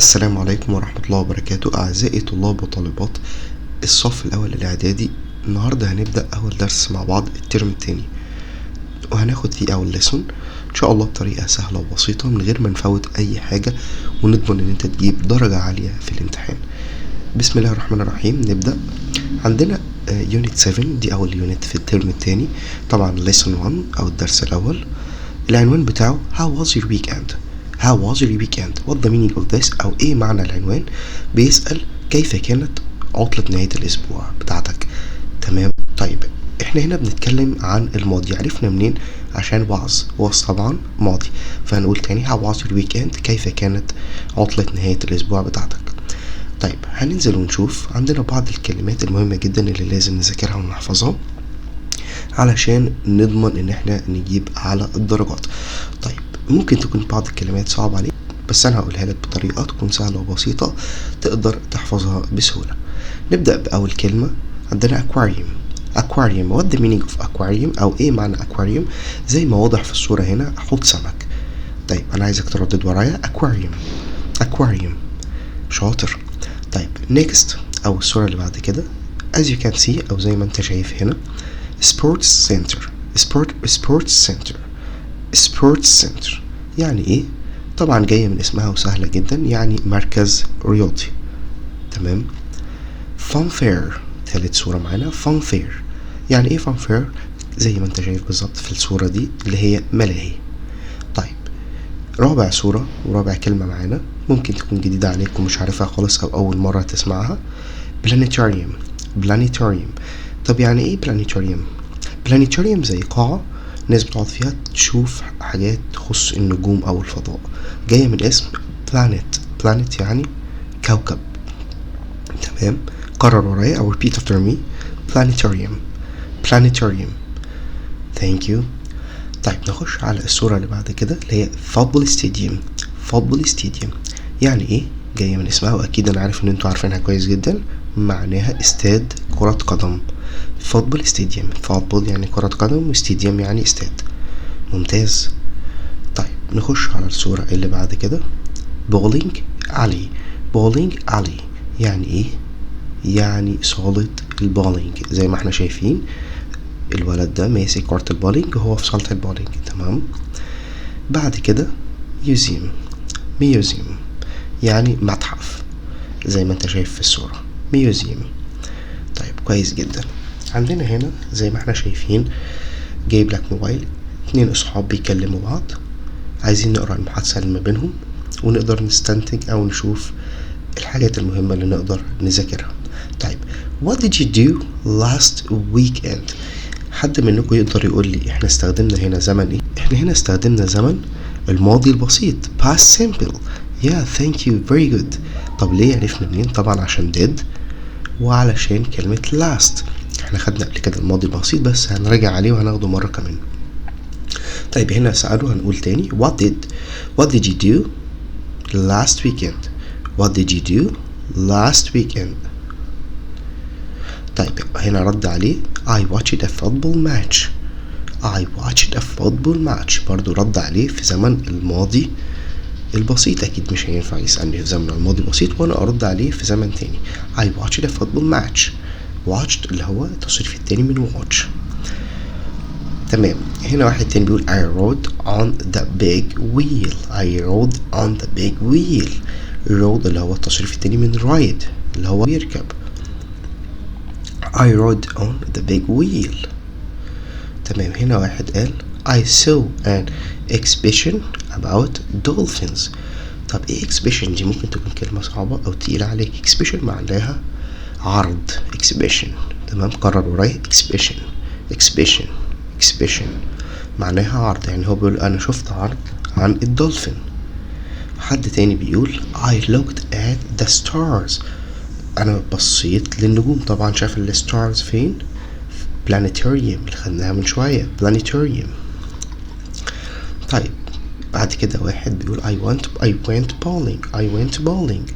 السلام عليكم ورحمة الله وبركاته. أعزائي طلاب وطالبات الصف الأول الإعدادي، النهاردة هنبدأ أول درس مع بعض الترم التاني، وهناخد فيه أول lesson إن شاء الله بطريقة سهلة وبسيطة من غير ما نفوت أي حاجة، ونضمن إن أنت تجيب درجة عالية في الامتحان. بسم الله الرحمن الرحيم. نبدأ. عندنا unit 7، دي أول unit في الترم التاني، طبعا lesson 1 أو الدرس الأول. العنوان بتاعه How was your weekend؟ How was your weekend؟ What the meaning of this؟ أو إيه معنى العنوان؟ بيسأل كيف كانت عطلة نهاية الأسبوع بتاعتك. تمام. طيب إحنا هنا بنتكلم عن الماضي، عرفنا منين؟ عشان was، was طبعا ماضي، فهنقول تاني How was your weekend؟ كيف كانت عطلة نهاية الأسبوع بتاعتك. طيب هننزل ونشوف عندنا بعض الكلمات المهمة جدا اللي لازم نذاكرها ونحفظها علشان نضمن ان احنا نجيب اعلى الدرجات. طيب ممكن تكون بعض الكلمات صعبة عليك، بس انا هقولها لك بطريقة تكون سهلة وبسيطة تقدر تحفظها بسهولة. نبدأ بأول كلمة عندنا aquarium. aquarium، what the meaning of aquarium؟ او ايه معنى aquarium؟ زي ما واضح في الصورة هنا، حوض سمك. طيب انا عايزك تردد ورايا aquarium، aquarium. شاطر. طيب next او الصورة اللي بعد كده، as you can see او زي ما انت شايف هنا sports center، sports center، sports center يعني ايه؟ طبعا جاية من اسمها وسهلة جدا، يعني مركز رياضي. تمام. fun fair، تالت صورة معانا fun fair. يعني ايه fun fair؟ زي ما انت شايف بالظبط في الصورة دي اللي هي ملاهي. طيب رابع صورة ورابع كلمة معانا ممكن تكون جديدة عليك ومش عارفها خالص أو أول مرة تسمعها، planetarium. planetarium. طب يعني ايه planetarium؟ planetarium زي قاعة ناس بتقعد فيها تشوف حاجات تخص النجوم أو الفضاء، جاية من اسم planet. planet يعني كوكب. تمام. كرر ورايا أو repeat after me، planetarium، planetarium. thank you. طيب نخش على الصورة اللي بعد كده اللي هي football stadium. football stadium يعني ايه؟ جاية من اسمها واكيد انا عارف ان انتوا عارفينها كويس جدا، معناها استاد كرة قدم. football stadium، football يعني كرة قدم و stadium يعني استاد. ممتاز. طيب نخش على الصورة اللي بعد كده، bowling alley. bowling alley يعني ايه؟ يعني صالة البولينج. زي ما احنا شايفين الولد ده ماسك كرة البولينج وهو في صالة البولينج. تمام. بعد كده museum. museum يعني متحف زي ما انت شايف في الصورة، museum. طيب كويس جدا. عندنا هنا زي ما احنا شايفين جايب لك موبايل، اتنين اصحاب بيكلموا بعض، عايزين نقرا المحادثة اللي ما بينهم ونقدر نستنتج او نشوف الحاجات المهمة اللي نقدر نذاكرها. طيب what did you do last weekend؟ حد منكم يقدر يقول لي احنا استخدمنا هنا زمن ايه؟ احنا هنا استخدمنا زمن الماضي البسيط، past simple. yeah thank you very good. طب ليه؟ عرفنا منين؟ طبعا عشان did وعلشان كلمة last. احنا خدنا قبل كده الماضي البسيط بس هنراجع عليه وهناخده مرة كمان. طيب هنا سألوا، هنقول تاني what did you do last weekend؟ what did you do last weekend؟ طيب هنا رد عليه I watched a football match. I watched a football match. برضو رد عليه في زمن الماضي البسيط، أكيد مش هينفع يسألني في زمن الماضي البسيط وأنا أرد عليه في زمن تاني. I watched a football match. watched اللي هو التصريف التاني من watch. تمام. هنا واحد تاني بيقول I rode on the big wheel. I rode on the big wheel. rode اللي هو التصريف التاني من ride اللي هو يركب. I rode on the big wheel. تمام. هنا واحد قال I saw an exhibition about dolphins. طب ايه exhibition دي؟ ممكن تكون كلمة صعبة أو تقيلة عليك. exhibition معناها عرض، exhibition. تمام. كرر ورايا exhibition، exhibition، exhibition معناها عرض، يعني هو بيقول أنا شفت عرض عن الدولفين. حد تاني بيقول I looked at the stars. أنا بصيت للنجوم. طبعا شاف ال stars فين؟ planetarium اللي خدناها من شوية، planetarium. طيب بعد كده واحد بيقول I went bowling. I went bowling.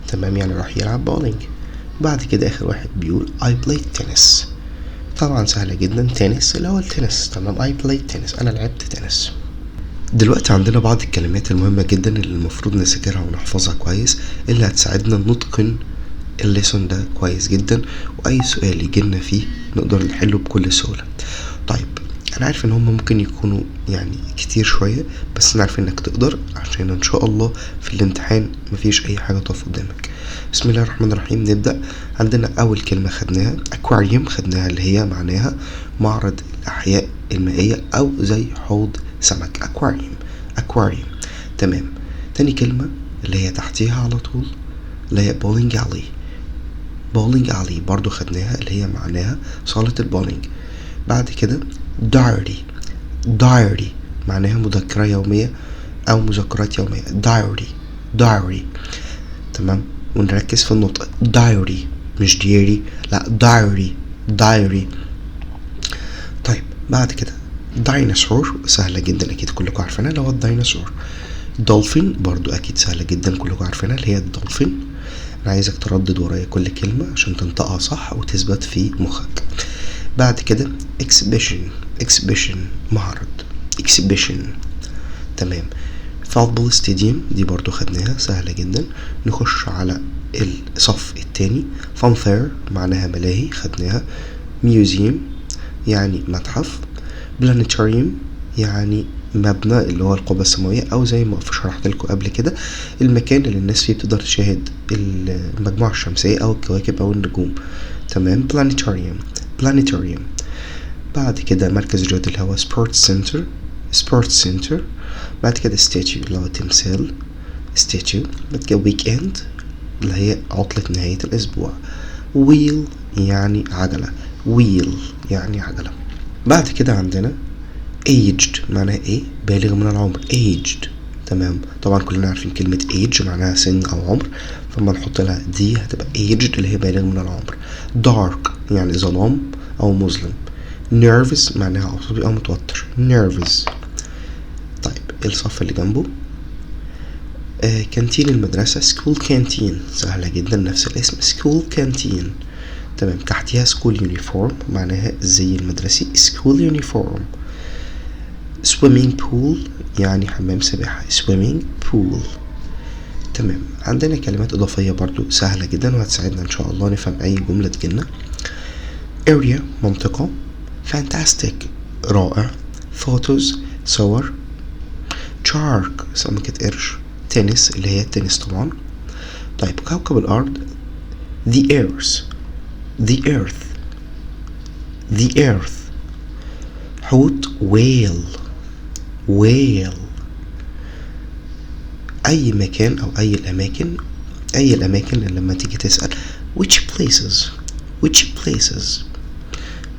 تمام، يعني راح يلعب bowling. بعد كده آخر واحد بيقول I played tennis. طبعا سهلة جدا، تنس اللي هو التنس. تمام، I played tennis، أنا لعبت تنس. دلوقتي عندنا بعض الكلمات المهمة جدا اللي المفروض نذاكرها ونحفظها كويس، اللي هتساعدنا نتقن ال lesson ده كويس جدا، واي سؤال يجيلنا فيه نقدر نحله بكل سهولة. طيب انا عارف ان هم ممكن يكونوا يعني كتير شوية، بس انا عارف انك تقدر، عشان ان شاء الله في الامتحان مفيش اي حاجة تقف قدامك. بسم الله الرحمن الرحيم. نبدأ. عندنا اول كلمة خدناها اكواريوم، خدناها اللي هي معناها معرض الاحياء المائية او زي حوض سمك، aquarium aquarium. تمام. تاني كلمة اللي هي تحتيها على طول اللي هي bowling alley، bowling alley برضو خدناها اللي هي معناها صالة البولينج. بعد كده diary، diary معناها مذكرة يومية أو مذكرات يومية، diary diary. تمام. ونركز في النطق، diary مش diary، لا diary diary. طيب بعد كده ديناصور، سهلة جدا أكيد كلكم عارفينها اللي هو الديناصور. دولفين برضو أكيد سهلة جدا كلكم عارفينها اللي هي الدولفين. أنا عايزك تردد ورايا كل كلمة عشان تنطقها صح وتثبت في مخك. بعد كده exhibition، exhibition معرض، exhibition. تمام. football stadium دي برضو خدناها سهلة جدا. نخش على الصف التاني. funfair معناها ملاهي خدناها. museum يعني متحف. planetarium يعني مبنى اللي هو القبة السماوية، أو زي ما شرحت لكم قبل كده المكان اللي الناس فيه بتقدر تشاهد المجموعة الشمسية أو الكواكب أو النجوم. تمام. planetarium planetarium. بعد كده مركز رياض الهواء sports center، sports center. بعد كده statue اللي هو تمثال statue. بعد كده weekend اللي هي عطلة نهاية الأسبوع. wheel يعني عجلة، wheel يعني عجلة. بعد كده عندنا aged معناها ايه؟ بالغ من العمر، aged. تمام. طبعا كلنا عارفين كلمة age معناها سن أو عمر، فما نحط لها دي هتبقى aged اللي هي بالغ من العمر. dark يعني ظلام أو مظلم. nervous معناها عصبي أو متوتر، nervous. طيب الصف اللي جنبه كانتين المدرسة school canteen، سهلة جدا نفس الاسم school canteen. تمام. تحتيها school uniform معناها الزي المدرسي school uniform. swimming pool يعني حمام سباحة swimming pool. تمام. عندنا كلمات إضافية برضو سهلة جدا وهتساعدنا إن شاء الله نفهم أي جملة تجيلنا. area منطقة، fantastic رائع، photos صور، shark سمكة قرش، تنس اللي هي التنس طبعا. طيب كوكب الأرض the earth، the earth، the earth. حوت whale، whale. أي مكان أو أي الأماكن، أي الأماكن اللي لما تيجي تسأل which places، which places.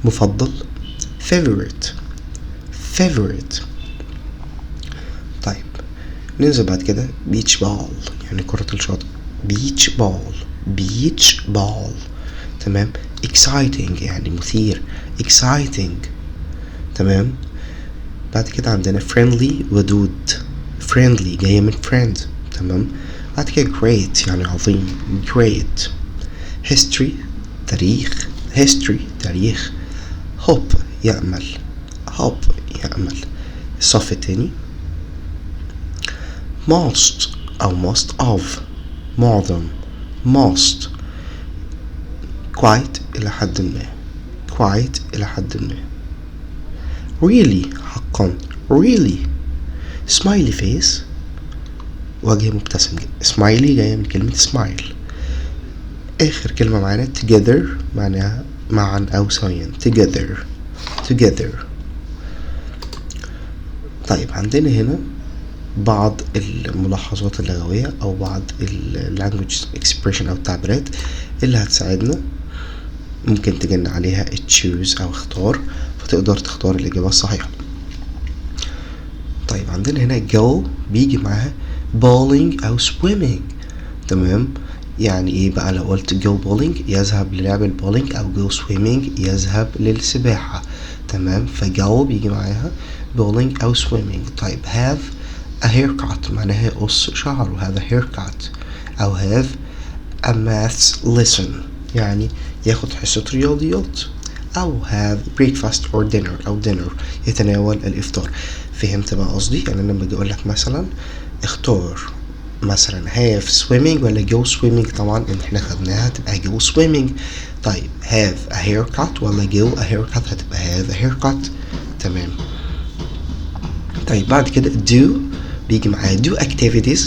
مفضل favorite، favorite. طيب ننزل بعد كده beach ball يعني كرة الشاطئ، beach ball، beach ball. تمام. exciting يعني مثير، exciting. تمام. بعد كده عندنا friendly ودود، friendly جاية من friend. تمام. بعد كده great يعني عظيم، great. history تاريخ، history تاريخ. hope يأمل، hope يأمل. الصف التاني most أو most of معظم، most. quite إلى حد ما، quite إلى حد ما. really حقا، really. smiley face وجه مبتسم، smiley جاية من كلمة smile. آخر كلمة معانا together معناها معا أو سويا، together together. طيب عندنا هنا بعض الملاحظات اللغوية أو بعض ال language expression أو التعبيرات اللي هتساعدنا، ممكن تجن عليها choose أو اختار، فتقدر تختار الإجابة الصحيحة. طيب عندنا هنا go بيجي معاها bowling أو swimming. تمام. يعني ايه بقى لو قلت go bowling يذهب للعب البولينج، أو go swimming يذهب للسباحة. تمام. ف go بيجي معاها bowling أو swimming. طيب have a haircut معناها يقص شعره، have a haircut. أو have a maths lesson يعني ياخد حصة رياضيات، أو have breakfast or dinner أو dinner يتناول الإفطار. فهمت بقى قصدي؟ يعني انا لما اجي اقول لك مثلا اختار مثلا have swimming ولا go swimming، طبعا ان احنا خدناها هتبقى go swimming. طيب have a haircut ولا go a haircut، هتبقى have a haircut. تمام. طيب بعد كده do بيجي معاه do activities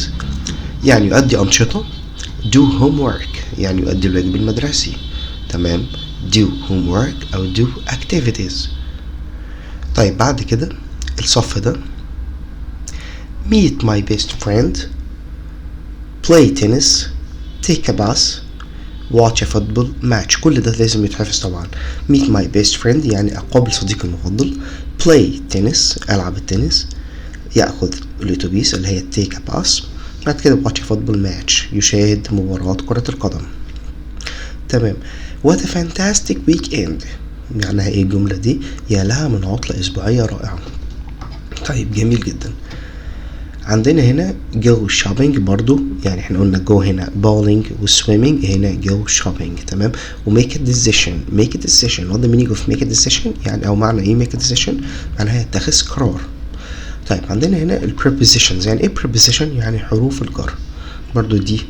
يعني يؤدي أنشطة، do homework يعني يؤدي الواجب المدرسي. تمام، do homework أو do activities. طيب بعد كده الصف ده meet my best friend، play tennis، take a bus، watch a football match. كل ده لازم يتحفظ طبعا. meet my best friend يعني أقابل صديقي المفضل، play tennis ألعب التنس، يأخذ الأتوبيس اللي هي take a bus، بعد كده watch a football match يشاهد مباراة كرة القدم. تمام. what a fantastic weekend معناها ايه الجملة دي؟ يا لها من عطلة أسبوعية رائعة. طيب جميل جدا. عندنا هنا go shopping برضو، يعني احنا قلنا go هنا bowling و swimming، هنا go shopping. تمام. و make a decision، make a decision what the meaning of make a decision يعني او معنى ايه make a decision؟ معناها يتخذ قرار. طيب عندنا هنا ال prepositions، يعني ايه preposition؟ يعني حروف الجر، برضو دي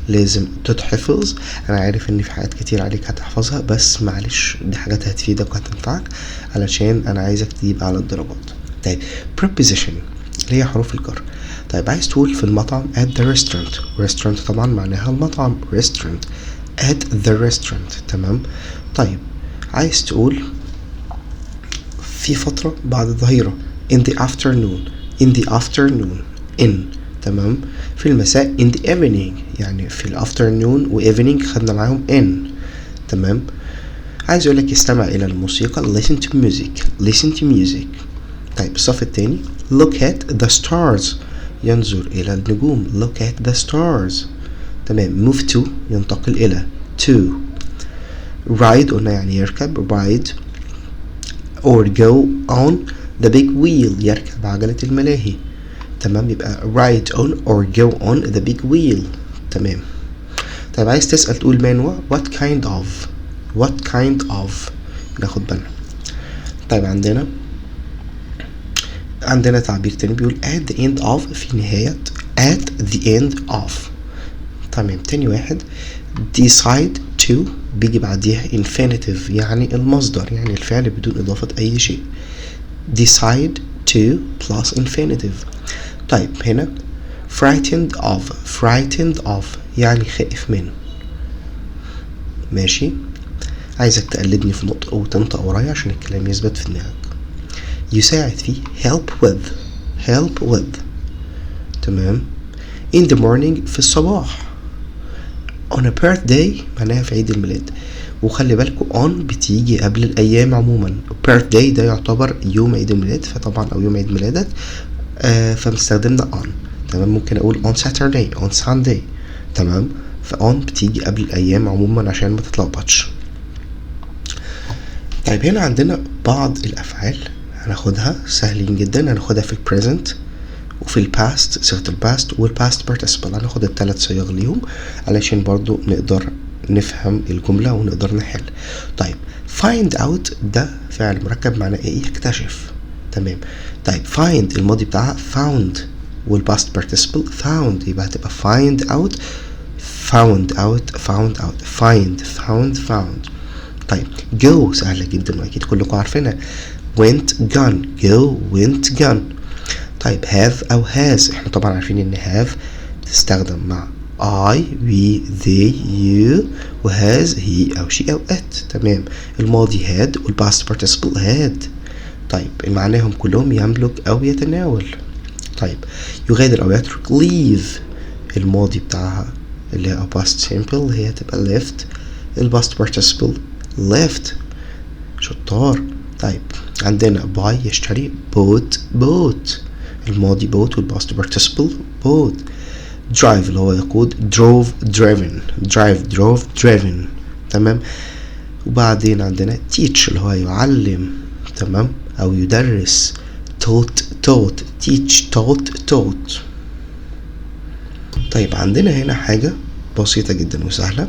لازم تتحفظ. انا عارف ان في حاجات كتير عليك هتحفظها، بس معلش دي حاجات هتفيدك وهتنفعك علشان انا عايزك تجيب اعلى الدرجات. طيب preposition اللي هي حروف الجر. طيب عايز تقول في المطعم at the restaurant، restaurant طبعا معناها المطعم، restaurant at the restaurant. تمام. طيب عايز تقول في فترة بعد الظهيرة in the afternoon، in the afternoon in. تمام. في المساء in the evening، يعني في ال afternoon و evening خدنا معاهم in. تمام. عايز يقولك استمع إلى الموسيقى listen to music، listen to music. طيب الصف التاني look at the stars ينظر إلى النجوم look at the stars. تمام. move to ينتقل إلى to، ride قلنا يعني يركب ride or go on the big wheel يركب عجلة الملاهي. تمام، يبقى ride on or go on the big wheel. تمام. طيب عايز تسأل تقول ما نوع what kind of، what kind of، ناخد بالنا. طيب عندنا تعبير تاني بيقول at the end of في نهاية، at the end of. تمام. تاني واحد decide to بيجي بعديها infinitive يعني المصدر، يعني الفعل بدون إضافة أي شيء، decide to plus infinitive. طيب هنا frightened of، frightened of يعني خائف منه. ماشي. عايزك تقلدني في نطق وتنطق ورايا عشان الكلام يثبت في دماغك. يساعد فيه help with، help with. تمام. in the morning في الصباح، on a birthday معناها في عيد الميلاد، وخلي بالكوا on بتيجي قبل الأيام عموما، birthday ده يعتبر يوم عيد الميلاد فطبعا أو يوم عيد ميلادك، فمستخدمنا on. تمام. ممكن أقول on Saturday، on Sunday. تمام. ف on بتيجي قبل الأيام عموما عشان ما تتلخبطش. طيب هنا عندنا بعض الأفعال هناخدها سهلين جدا، هناخدها في ال present وفي ال past صيغة ال past وال past participle، هناخد التلات صيغ ليهم علشان برضو نقدر نفهم الجملة ونقدر نحل. طيب find out ده فعل مركب معناه ايه؟ يكتشف. تمام. طيب find الماضي بتاعها found وال past participle found، يبقى هتبقى find out، found out، found out، find، found، found. طيب go سهلة جدا واكيد كلكم عارفينها، went gone، go went gone. طيب have أو has، احنا طبعا عارفين ان have بتستخدم مع I, we, they, you، و has he أو she أو it. تمام. الماضي had وال past participle had. طيب معناهم كلهم يملك أو يتناول. طيب يغادر أو يترك leave، الماضي بتاعها اللي هي past simple هي تبقى left، ال past participle left. شطار. طيب عندنا buy يشتري bought bought، الماضي bought وال past participle bought. drive اللي هو يقود drove driven، drive drove driven. تمام. وبعدين عندنا teach اللي هو يعلم، تمام، أو يدرس taught taught، teach taught taught. طيب عندنا هنا حاجة بسيطة جدا وسهلة،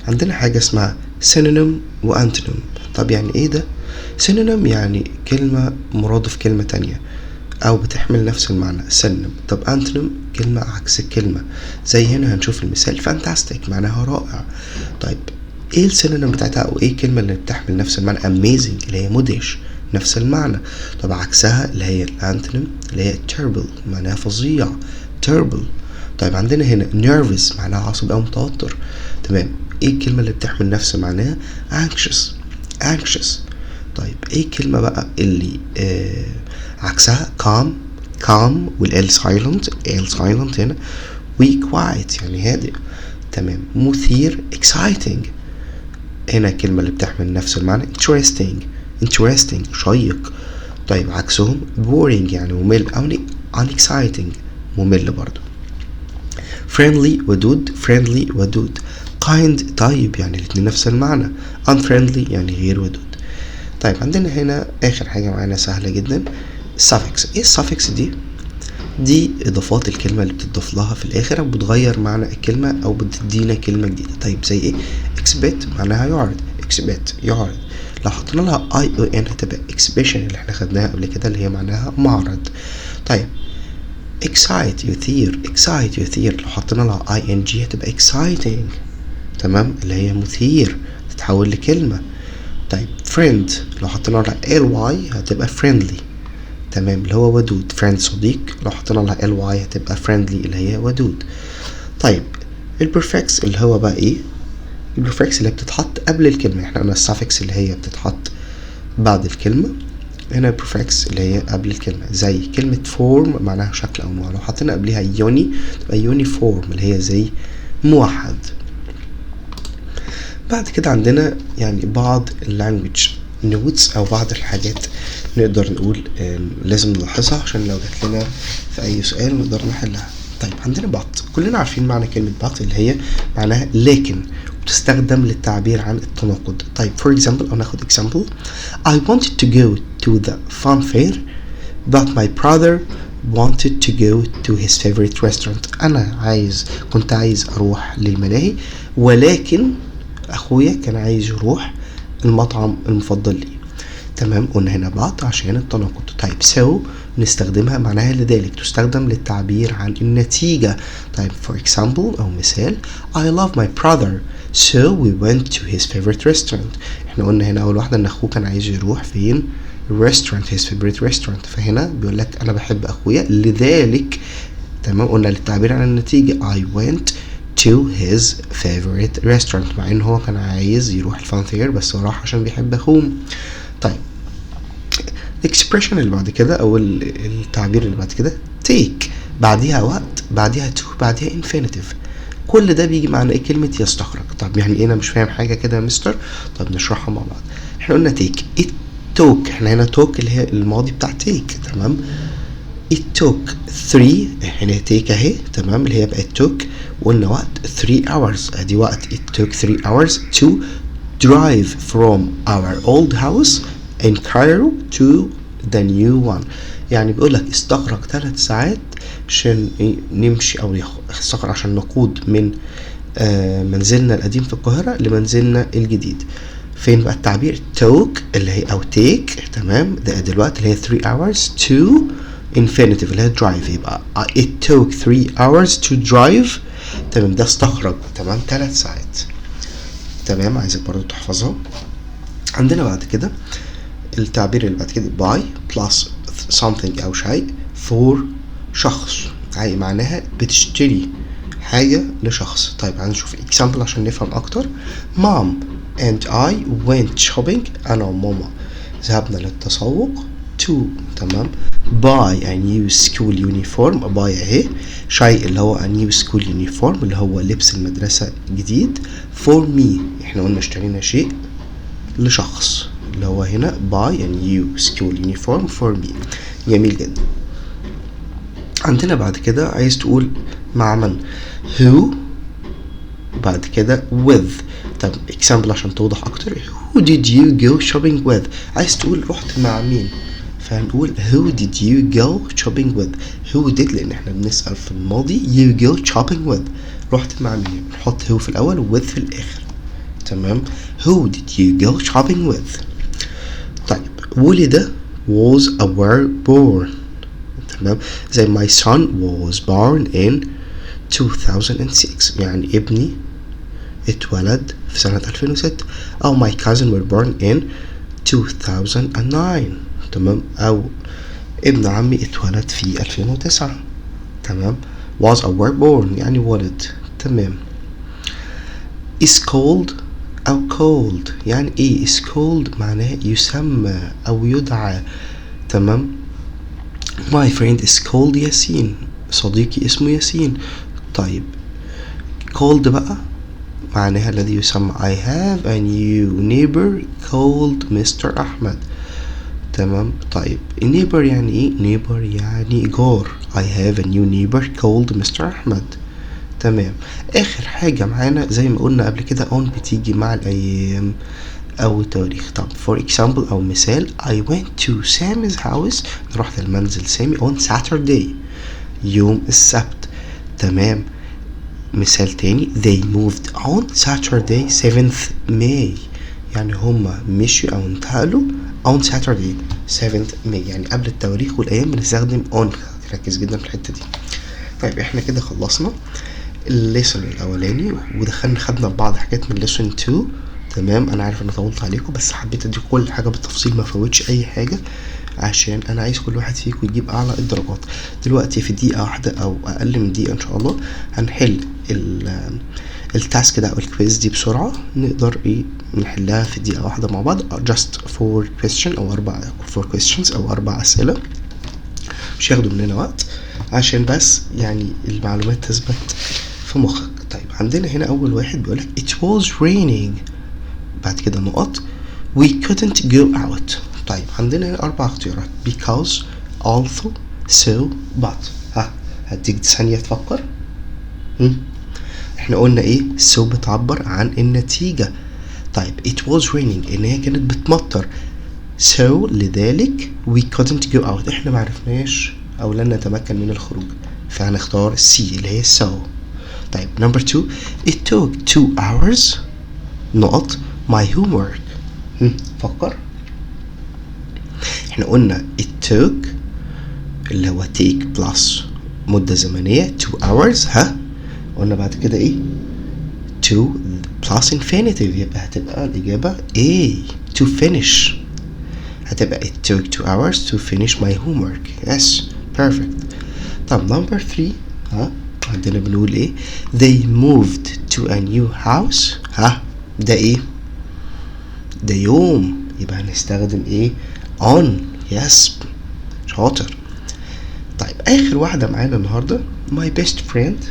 عندنا حاجة اسمها synonym و antonym. طب يعني ايه ده؟ synonym يعني كلمة مرادف كلمة تانية، أو بتحمل نفس المعنى synonym. طب antonym كلمة عكس الكلمة، زي هنا هنشوف المثال fantastic معناها رائع. طيب ايه ال synonym بتاعتها او ايه الكلمة اللي بتحمل نفس المعنى؟ amazing اللي هي مدهش، نفس المعنى. طب عكسها اللي هي ال antonym اللي هي terrible معناها فظيع، terrible. طيب عندنا هنا nervous معناها عصبي او متوتر، تمام. ايه الكلمة اللي بتحمل نفس معناها؟ anxious، anxious. طيب ايه الكلمة بقى اللي عكسها؟ calm، calm وال L silent، L silent هنا، و quiet يعني هادئ، تمام. مثير exciting، هنا الكلمة اللي بتحمل نفس المعنى interesting، interesting شيق. طيب عكسهم boring يعني ممل، أو unexciting ممل برضو. friendly ودود، friendly ودود. kind طيب يعني الاتنين نفس المعنى. unfriendly يعني غير ودود. طيب عندنا هنا آخر حاجة معانا سهلة جدا، suffix. ايه ال suffix دي؟ دي إضافات الكلمة اللي بتضاف لها في الآخر أو بتغير معنى الكلمة أو بتدينا كلمة جديدة. طيب زي إيه؟ exhibit معناها يعرض، exhibit يعرض. لو حطينا لها I O N هتبقى exhibition اللي احنا خدناها قبل كده اللي هي معناها معرض. طيب excite يثير، excite يثير، لو حطينا لها I N G هتبقى exciting، تمام، اللي هي مثير، تتحول لكلمة. طيب friend لو حطينا لها L Y هتبقى friendly، تمام، اللي هو ودود. friend صديق، لو حطينا لها L Y هتبقى friendly اللي هي ودود. طيب ال prefix اللي هو بقى ايه؟ ال prefix اللي بتتحط قبل الكلمة، احنا قلنا ال suffix اللي هي بتتحط بعد الكلمة، هنا ال prefix اللي هي قبل الكلمة. زي كلمة form معناها شكل أو نوع، لو حطينا قبليها uni تبقى uniform اللي هي زي موحد. بعد كده عندنا يعني بعض ال language notes أو بعض الحاجات نقدر نقول لازم نلاحظها عشان لو جات لنا في أي سؤال نقدر نحلها. طيب عندنا but، كلنا عارفين معنى كلمة but اللي هي معناها لكن، وبتستخدم للتعبير عن التناقض. طيب for example أو ناخد example، I wanted to go to the fun fair but my brother wanted to go to his favorite restaurant. أنا كنت عايز أروح للملاهي ولكن أخويا كان عايز يروح المطعم المفضل ليه، تمام. قلنا هنا but عشان التناقض. طيب so نستخدمها معناها لذلك، تستخدم للتعبير عن النتيجة. طيب for example أو مثال، I love my brother so we went to his favorite restaurant. احنا قلنا هنا أول واحدة إن أخوه كان عايز يروح فين؟ restaurant، his favorite restaurant. فهنا بيقول لك أنا بحب أخويا لذلك، تمام، قلنا للتعبير عن النتيجة I went to his favorite restaurant، مع إن هو كان عايز يروح ال fun fair بس هو راح عشان بيحب أخوه. طيب ال expression اللي بعد كده او التعبير اللي بعد كده take، بعديها وقت، بعديها to، بعديها infinitive. كل ده بيجي معنى ايه؟ كلمة يستغرق. طب يعني ايه؟ انا مش فاهم حاجة كده يا مستر. طب نشرحها مع بعض. احنا قلنا take، it took، احنا هنا took اللي هي الماضي بتاع take، تمام. it took 3، هنا take اهي، تمام، اللي هي بقت took، وقلنا وقت 3 hours، ادي وقت it took 3 hours to drive from our old house in Cairo to the new one. يعني بيقول لك استغرق 3 ساعات عشان نمشي او استغرق عشان نقود من منزلنا القديم في القاهرة لمنزلنا الجديد. فين بقى التعبير took اللي هي او take، تمام، ده دلوقتي اللي هي 3 hours to infinitive اللي هي drive، يبقى it took 3 hours to drive، تمام، ده استغرق، تمام، 3 ساعات، تمام. عايزك برضو تحفظها. عندنا بعد كده التعبير اللي بعد كده buy plus something أو شيء for شخص، يعني معناها بتشتري حاجة لشخص. طيب هنشوف example عشان نفهم أكتر. Mom and I went shopping، أنا وماما ذهبنا للتسوق to، تمام، buy a new school uniform، buy أهي شيء اللي هو a new school uniform اللي هو لبس المدرسة جديد for me، احنا قلنا اشترينا شيء لشخص اللي هو هنا buy a new school uniform for me. جميل جدا. عندنا بعد كده عايز تقول مع من، who بعد كده with. طب example عشان توضح اكتر، who did you go shopping with، عايز تقول رحت مع مين، فهنقول who did you go shopping with. who did لان احنا بنسأل في الماضي، you go shopping with رحت مع مين، نحط who في الاول with في الاخر، تمام. who did you go shopping with. طيب ولد was a were born، تمام، زي my son was born in 2006، يعني ابني اتولد في سنة 2006، أو my cousin were born in 2009، تمام، أو ابن عمي اتولد في 2009، تمام. was أو were born يعني ولد، تمام. is called أو called يعني إيه؟ is called معناه يسمى أو يدعى، تمام. my friend is called ياسين، صديقي اسمه ياسين. طيب called بقى معناها الذي يسمى. I have a new neighbor called Mr. أحمد، تمام. طيب neighbor يعني إيه؟ neighbor يعني جار. I have a new neighbor called Mr. أحمد، تمام. آخر حاجة معانا زي ما قلنا قبل كده on بتيجي مع الأيام أو التواريخ. طب for example أو مثال، I went to Sami's house، رحت المنزل سامي on Saturday، يوم السبت، تمام. مثال تاني، they moved on Saturday 7th May، يعني هما مشوا أو انتقلوا on Saturday 7th May، يعني قبل التواريخ والأيام بنستخدم on. ركز جدا في الحتة دي. طيب احنا كده خلصنا ال lesson الأولاني ودخلنا خدنا بعض حاجات من lesson 2، تمام. أنا عارف إن طولت عليكم بس حبيت أديكم كل حاجة بالتفصيل، ما فوتش أي حاجة، عشان أنا عايز كل واحد فيكم يجيب أعلى الدرجات. دلوقتي في دقيقة واحدة أو أقل من دقيقة إن شاء الله هنحل ال task ده أو ال quiz دي بسرعة، نقدر إيه نحلها في دقيقة واحدة مع بعض. just 4 question أو 4 questions أو 4 أسئلة، مش هياخدوا مننا وقت عشان بس يعني المعلومات تثبت في مخك. طيب عندنا هنا أول واحد بيقولك it was raining، بعد كده نقط we couldn't go out. طيب عندنا هنا 4 اختيارات، because، although، so، but. ها هديك ثانية تفكر. احنا قلنا ايه؟ so بتعبر عن النتيجة. طيب it was raining ان هي كانت بتمطر، so لذلك we couldn't go out، احنا معرفناش او لن نتمكن من الخروج، فهنختار C اللي هي so. طيب number 2، it took 2 hours نقط my homework. فكر. احنا قلنا it took اللي هو take plus مدة زمنية 2 hours، ها قلنا بعد كده ايه؟ to plus infinitive، يبقى هتبقى الإجابة A to finish، هتبقى it took 2 hours to finish my homework. Yes perfect. طب number 3، ها عندنا بنقول ايه؟ they moved to a new house. ها ده ايه؟ ده يوم، يبقى هنستخدم ايه؟ on. Yes شاطر. طيب اخر واحدة معانا النهاردة، my best friend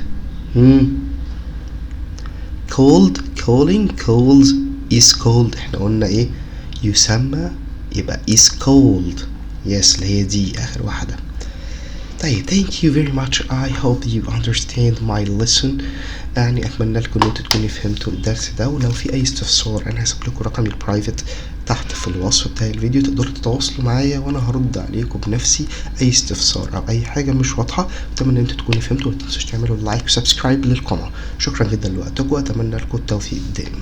called، calling، calls، is called. احنا قلنا ايه؟ يسمى، يبقى is called. Yes اللي هي دي اخر واحدة. طيب thank you very much, I hope you understand my lesson. يعني اتمنى لكم ان انتوا تكونوا فهمتوا الدرس ده، ولو في اي استفسار انا هسيب لكم رقمي ال private تحت في الوصف بتاع الفيديو، تقدروا تتواصلوا معايا وانا هرد عليكم بنفسي اي استفسار او اي حاجه مش واضحه. اتمنى ان انتوا تكونوا فهمتوا، وما تنسوش تعملوا like و subscribe للقناه. شكرا جدا لوقتكم واتمنى لكم التوفيق الدائم.